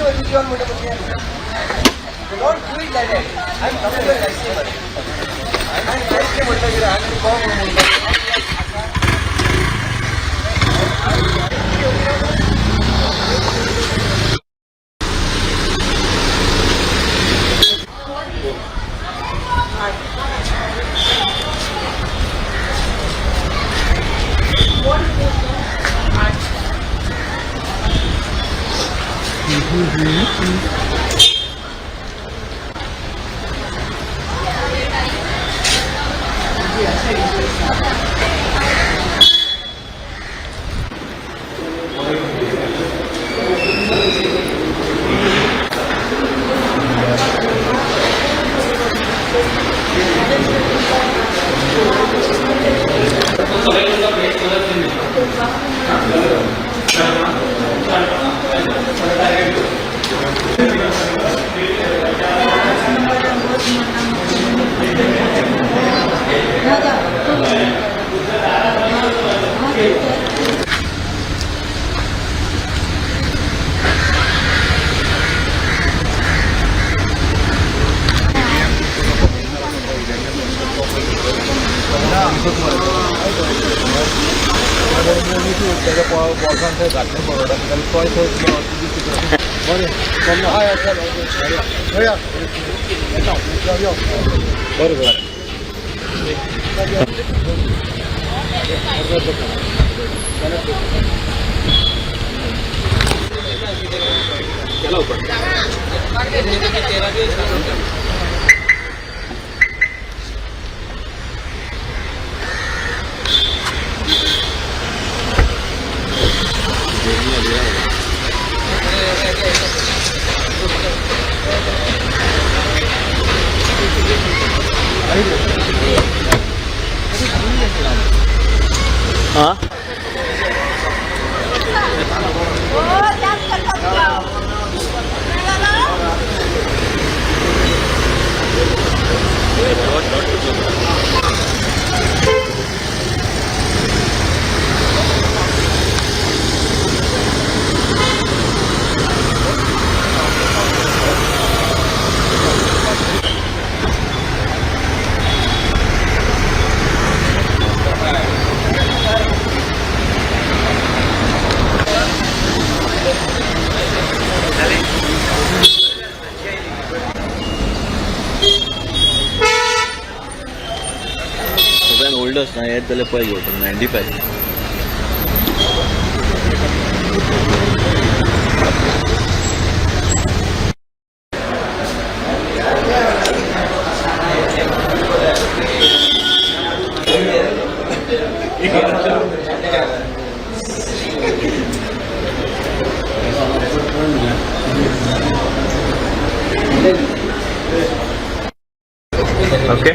51 म्हणटा म्हणजे. Don't do it like that. I am comfortable लायसी मरे. आनी लायसी म्हणटा कितें आनी कोण म्हणटा. ताज्या बॉल्सान थंय घातलें बरोडा जाल्यार तोय थंय. बरें, हय, चल यो, बरें बरें. हां. सगळ्यात ओल्डस्ट ना येत जाल्यार पळय घेवपाक 95. ओके.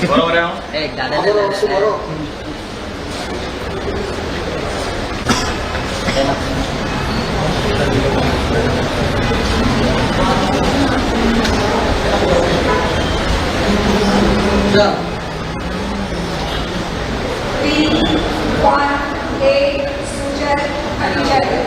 बरोबर आहे. बरो. 318 Sujal Anjali.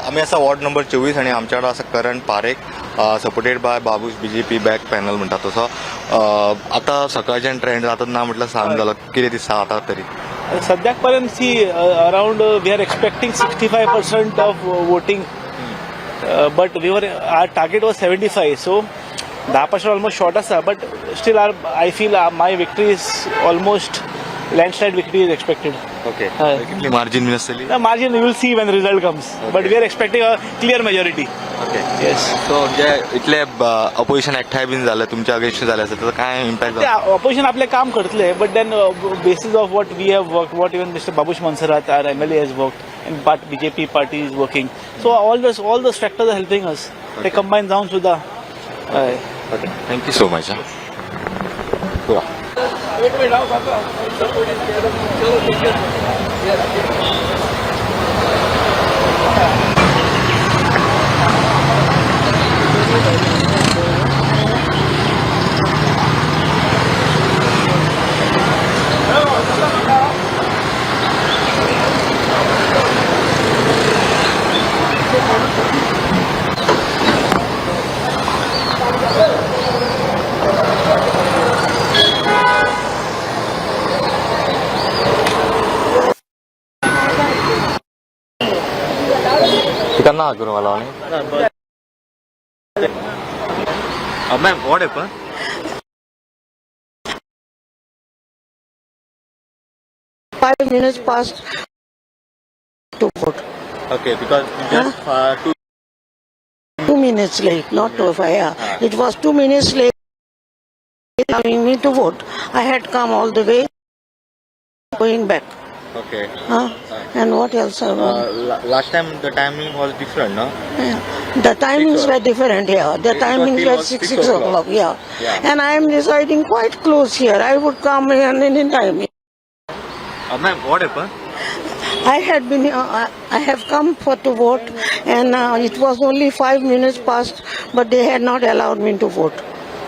आमी आसा वॉर्ड नंबर 24 आनी आमच्या वांगडा आसा Karan Parekh, supported by Babush BJP back panel म्हणटा तसो. आतां सकाळच्यान ट्रेंड आतां ना म्हटल्यार सांग जालो, कितें दिसता आतां तरी? सद्याक पर्यंत, see, around we are expecting 65% of voting, but we were our target was 75, so 10% almost short आसा, but still our I feel my victory is almost Landslide victory is expected. Okay. हय. कितली मार्जीन बीन आसतली? The margin we will see when result comes, but we are expecting a clear majority. Okay. Yes. So जे इतले opposition एकठांय बीन जालें तुमच्या अगेन्स्ट जालें आसा, ताचो काय इम्पॅक्ट ते ऑपोजिशन आपलें काम करतले, but then basis of what we have work, what even Mister Babush Monserrate, our MLA, has work, and but BJP party is working, so all those factors are helping us. ते combine जावन सुद्दां, हय. Okay, thank you so much. पुरा. तुका ना करूं मला. Ma'am, what happen? 5 minutes past to vote. Okay, because just two 2 minutes late, not 2 5. Yeah. It was 2 minutes late allowing me to vote. I had come all the way, going back. Okay. Huh? And what else? I want? Last time the timing was different, no? Yeah. The timings Six were different here. The It was timings till were was 6, 6 6 o'clock. Yeah. Yeah. And I am residing quite close here. I would come here any time. Ma'am, what happen? I have come for to vote, and it was only 5 minutes past, but they had not allowed me to vote.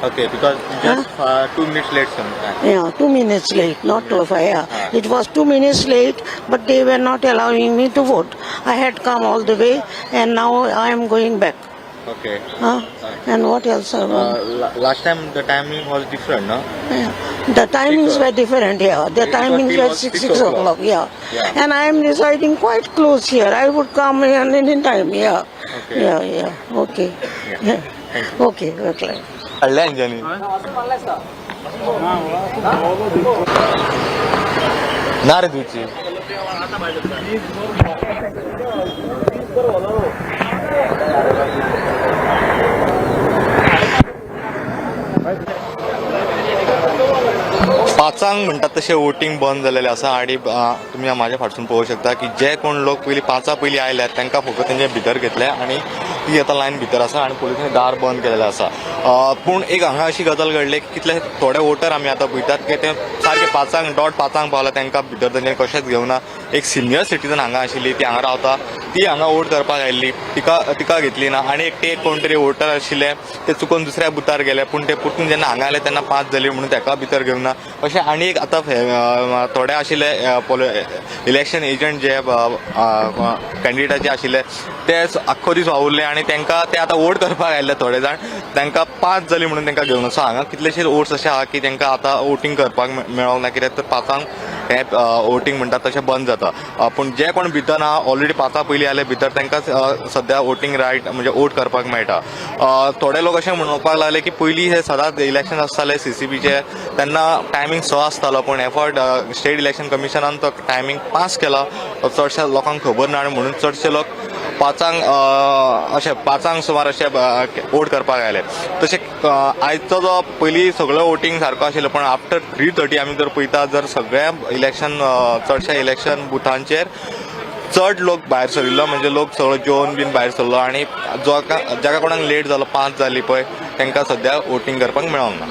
Okay, because just 2 minutes late sometime. Yeah, 2 minutes late, not 2 5. Yeah. It was 2 minutes late, but they were not allowing me to vote. I had come all the way, and now I am going back. Okay. Huh? And what else I want? Last time the timing was different, no? Yeah. The timings Six were different here. The It was timings till were was 6, 6 6 o'clock. o'clock. Yeah. Yeah. And I am residing quite close here. I would come here any time. Yeah. Okay. Yeah. Okay. Yeah. Yeah. Thank Okay. Okay. हाडल्या हेंच्यांनी ना रे तुची. पांचांक म्हणटात तशें voting बंद जालेलें आसा आनी तुमी म्हाज्या फाटसून पळोवंक शकता की जे कोण लोक पयलीं पांचा पयलीं आयल्यात तांकां फक्त तेंचे भितर घेतले आनी ती आतां लायन भितर आसा आनी पुलिसांनी दार बंद केलेलें आसा. पूण एक हांगा अशी गजाल घडली की कितले थोडे वोटर आमी आतां पळयतात की ते सारके पांचांक डॉट पांचांक पावला, तांकां भितर तेंच्यांनी कशेंच घेवना. एक सिनियर सिटीजन हांगा आशिल्ली, ती हांगा रावता, ती हांगा वोट करपाक आयिल्ली, तिका घेतली ना. आनी एकटे एक कोण तरी वोटर आशिल्ले, ते चुकून दुसऱ्या बुथार गेले, पूण ते परतून जेन्ना हांगा आयले तेन्ना 5 जाली म्हणून ताका भितर घेवना. अशें आनी एक आतां थोडे आशिल्ले इलेक्शन एजंट जे कॅन्डिडेटाचे आशिल्ले ते आख्खो दीस वावुरले आनी तांकां ते आतां वोट करपाक आयिल्ले थोडे जाण, तांकां 5 जाली म्हणून तांकां घेवन. सो हांगा कितलेशे वोट्स अशे आहा की तांकां आतां वोटींग करपाक मेळोंक ना, कित्याक तर पांचांक हें वोटींग म्हणटा तशें बंद जाता. पूण जे कोण भितर ना, ऑलरेडी पांचा पयलीं आयले भितर, तांकां सद्या वोटींग रायट म्हणजे वोट करपाक मेळटा. थोडे लोक अशें म्हणपाक लागले की पयलीं हे सदांच इलेक्शन आसताले सीसीपीचे तेन्ना टायमींग 6 आसतालो, पूण एफर्ट स्टेट इलेक्शन कमिशनान तो टायमींग 5 केला, चडश्या लोकांक खबर ना आनी म्हणून चडशे लोक पांचांक अशें पांचांक सुमार अशें वोट करपाक आयले. तशें आयचो जो पयलीं सगळो वोटींग सारको आशिल्लो, पूण आफ्टर 3:30 आमी जर पळयता जर सगळ्या इलेक्शन चडश्या इलेक्शन बुथांचेर चड लोक भायर सरिल्लो, म्हणजे लोक सगळो जेवन बीन भायर सरलो आनी जो जाका कोणाक लेट जालो, 5 जाली पळय, तांकां सद्या वोटींग करपाक मेळोंक ना.